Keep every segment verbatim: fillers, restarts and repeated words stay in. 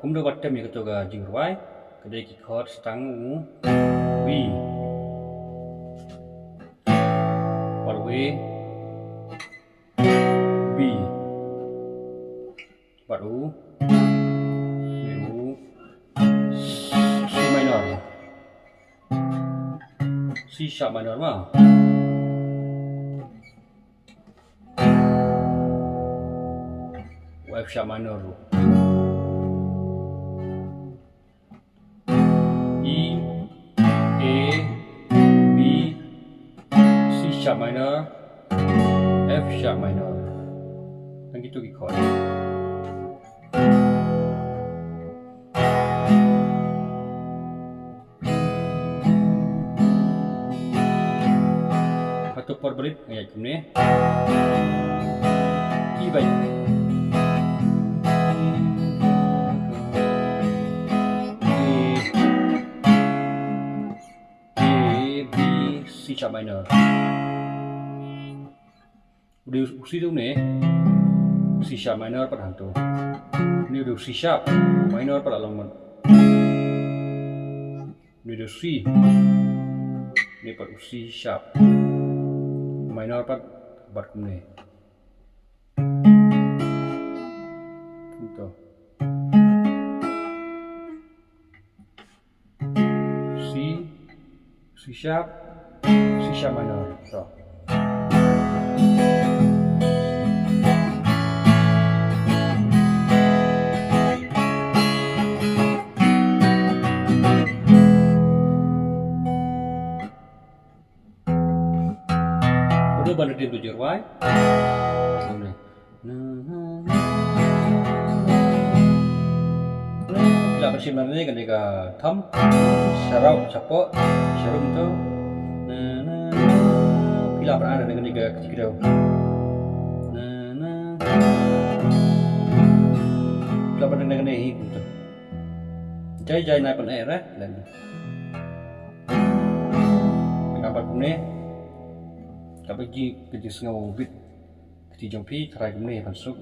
Kumno ban tem ïa kato ka jingrwai? Ka dei ki chord tang u B. Bad u A. B. Bad u. Bad u. C minor. C sharp minor ma. F sharp minor. E, A, B, C sharp minor, F sharp minor. Tang kito ki chord. Hato por berit ngajak kumne. Ki bai. A, A, B, C sharp minor. Ude u C tu ne. C sharp minor pat hangtu. Ni ude u C sharp minor pat along man. Ni ude u C. Ni pat u C sharp minor pat, pat kumne. Kumto. C, C sharp, C sharp minor. So. Udah bandar dia belajar wai. Phi lah ban shim nangne kane ka thumb, sharau, shapoh, sharum tu. Phi lah ban ai nangne ka kti kdew. Phi lah ban nangne hi kumtu. Jai jai nai pan eh re. Ka pat kumne. Ka pat ki ka jingsngew beat. Kti jong phi tharai kumne ban suk.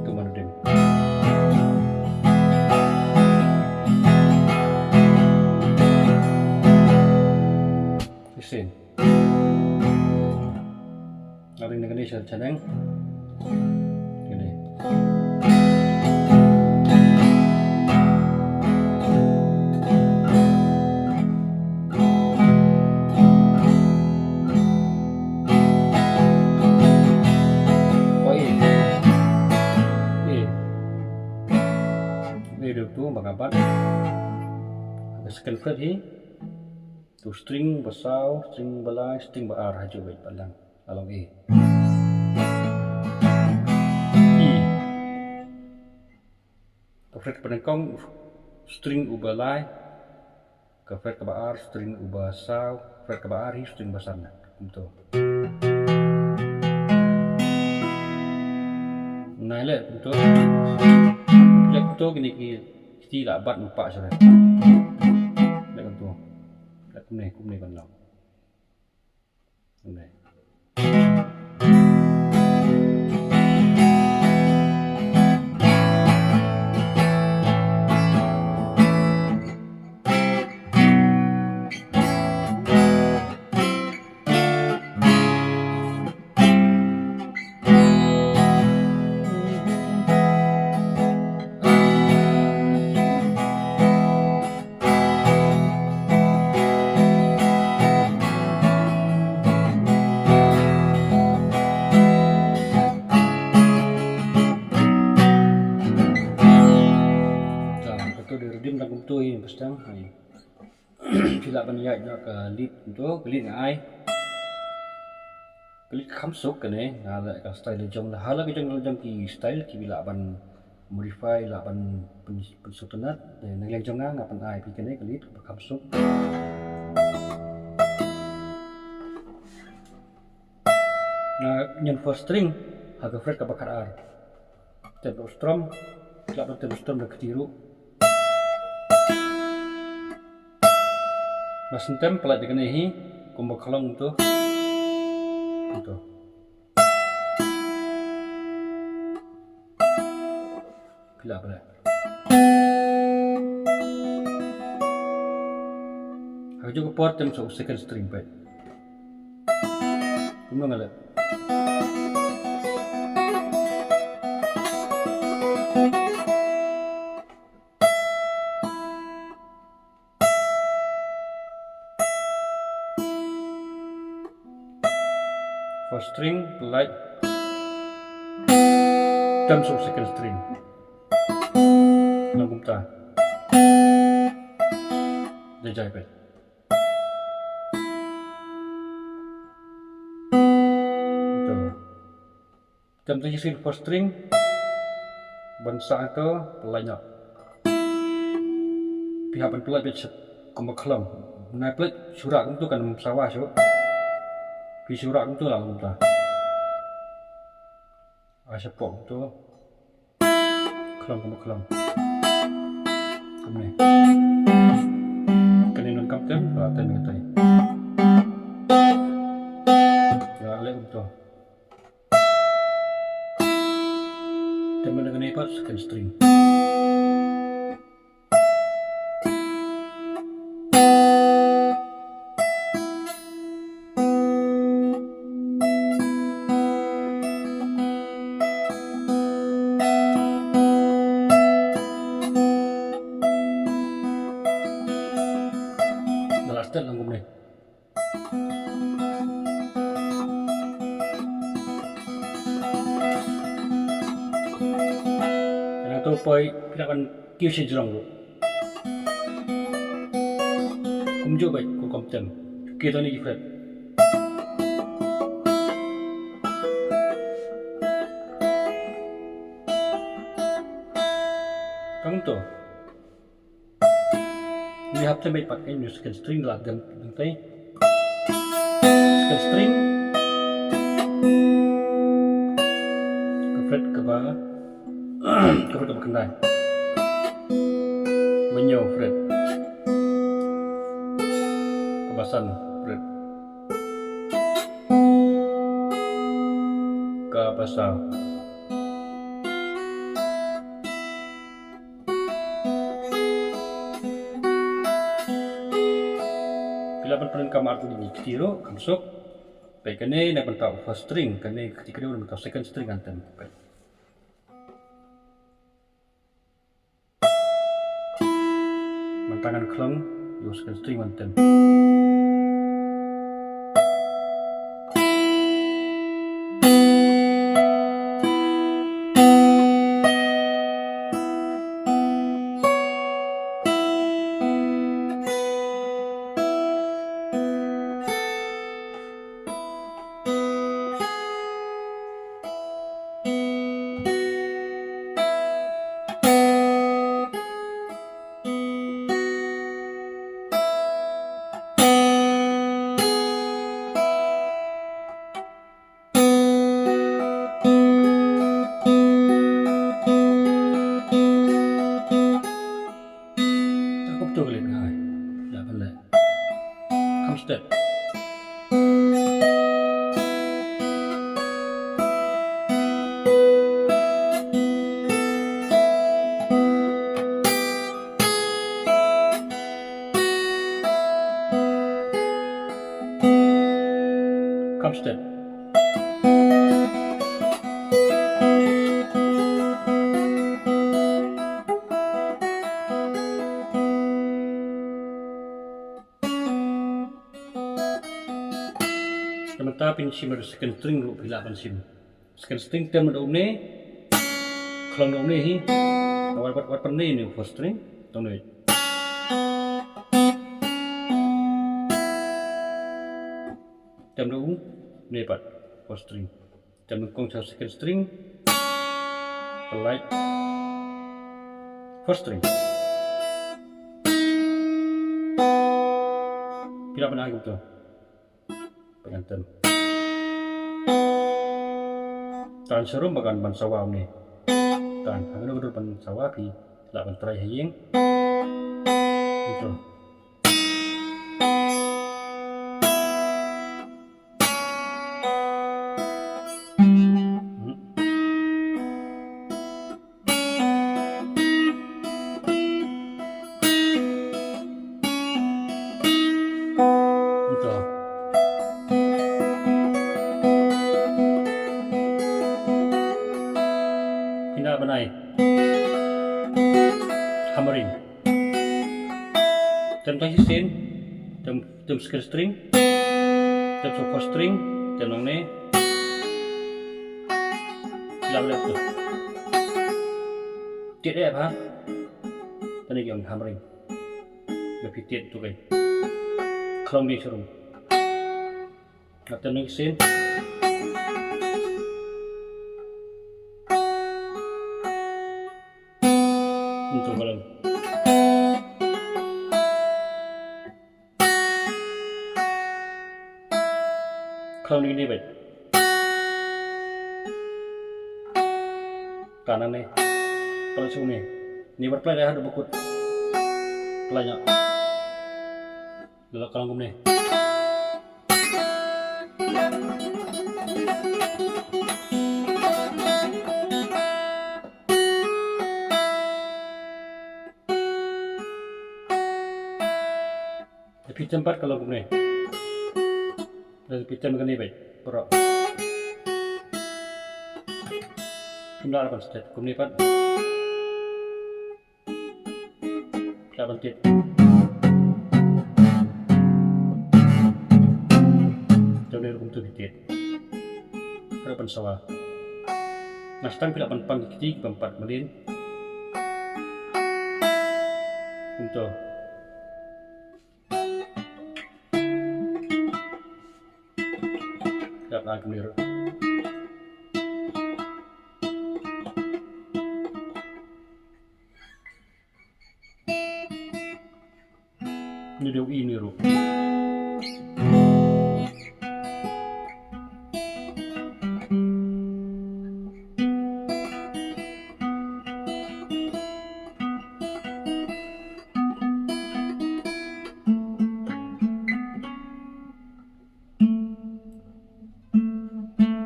Tu man dim. Isin. Aring na kane sha chaneng. Kane. Oi. Eh. Ni duk tu bang abat. Second fret hi. Tu string ba saw, string ba lai, string ba ar, ha ju beit ba lang. Along E. E. Ka fret ba nyngkong, string uba lai. Ka fret kaba ar, string uba saw. Fret kaba ar hi, string ba san. Kumto. Nai le kumto. Le kumto kine ki kti la bat nampak sore. Le kumto. Le kumne, kumne ban long. Kumne. Kato de riddim lang kumto hi, pastang. Phi lah ban ïaid noh ka lead kumto, ka lead nga ai. Ka lead kham suk kane, nga leh ka style jong la, hala ka jong la jong ki style ki phi lah ban modify, lah ban pyn, pynsngewtynnat. Te na liang jong nga nga pyn-ai phi kane ka lead ba kham suk. Nga ñion four string ha ka fret kaba khatar. Tem strum, lah ban tem strum da kti ruh. Ba sngewthuh pynlait da kane hi kumba khlong kumto. Kumto. Phi lah pynlait. Ha kajuh ka por tem sa u second string peit. Kumno nga leh? First string, pynlait. Tem sa u second string. Nang kumta. Jai jai peit. Kumto. Tem tang shisien first string. Ban sah to, pynlait noh. Phi hap ban pynlait beit sha kumba khlong. Nai pynlait shurak kumto kan ym sawa shuh. Phi shurak kumto lah kumta. Ai shapoh kumto. Khlong kumba khlong. Kumne. Kane nang kam tem, lah tem ïa tai. Lah leh kumto. Tem na kane pat second string. Nga lah start lang kumne. Nangta poi phi lah ban kiew sha jrong ruh. Kumjuh beit ko kom tem. Kiew tang ne ki fret. Tang to. Ngi hap te mei pat ka ïa u second string la dang dang tei. Second string. Ka fret kaba ka fret kaba khyndai. Ba hynñiew fret. Kaba san fret. Kaba saw. Phi lah ban pyndonkam artylli ki kti ruh, kam suk. Peit kane na ka bynta u first string, kane ka kti kane na ka bynta u second string kan tem. Peit. Mynta ngan khlong ïa u second string kan tem. Takop tu kali ngai. Dah balik. Come step. Come step. Te mynta phin shim ïa u second string ruh phi lah ban shim. Second string tem da une. Khlong da une hi. Wat, wat, wat pynne ne first string. Tang ne. Tem da une pat first string. Tem nyngkong sha second string. Pynlait. First string. Phi lah ban ai kumta. Pynlait tem. Tan sharum ba kan ban sawa une. Tan, ha kano ka dur ban sawa phi lah ban try ha ïing. Kumta. Tem tang shisien, tem, tem second string, tem sa fourth string, tem nangne. Lap lap tu. Tied eh ha. Tang ïa ki ong hammering. Ba phi tied tu kai. Khlong ding sharum. Nga tem nang shisien. Ntu ka long. Khlong ni ni bad. Kanan ni. Khlong sung ni. Ni bar play dah haduh bakut. Play nya. Lok ka long kumne. Phi tem pat ka long kumne. Phi tem kane bad. Pura. Kumne pat stet. Kumne pat. Phi lah ban tied. Te une ruh kumtu phi tied. Phi lah ban sawa. Nga sdang phi lah ban pang ki kti ki bym pat mlien. Kumtu. Phi lah ban kumne ruh. Ni dei u E ni ruh.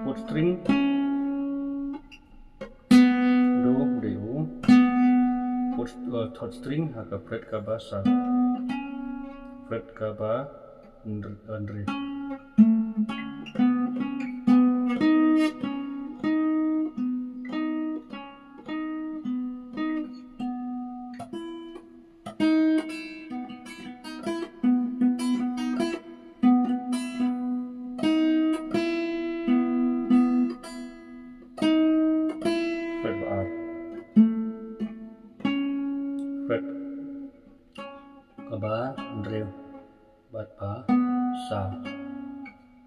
Fourth string. Do, dei u. Fourth, uh, third string ha ka fret kaba sa. Fret kaba hynr-, hynriew. Fret ba ar. Fret kaba hynriew. Bad ba sa.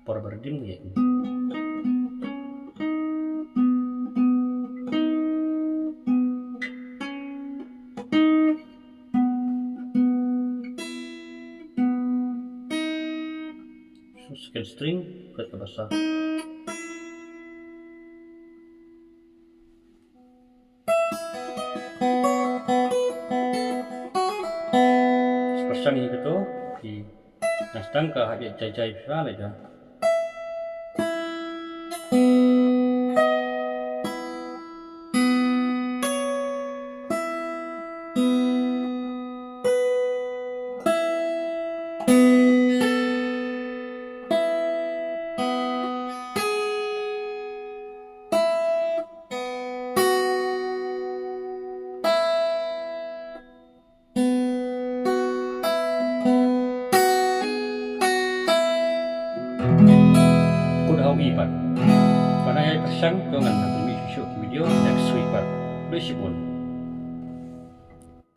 Por ba rim ngi. Second string, fret kaba sa. Pyrshang ïa kato, ki. Nga sdang ka hap ïa jai jai pisa leh ka. Kut ha u E pat. Ba nang ïai pyrshang to ngan nang pynmih shuh shuh ki video next week pat. Khublei shibun.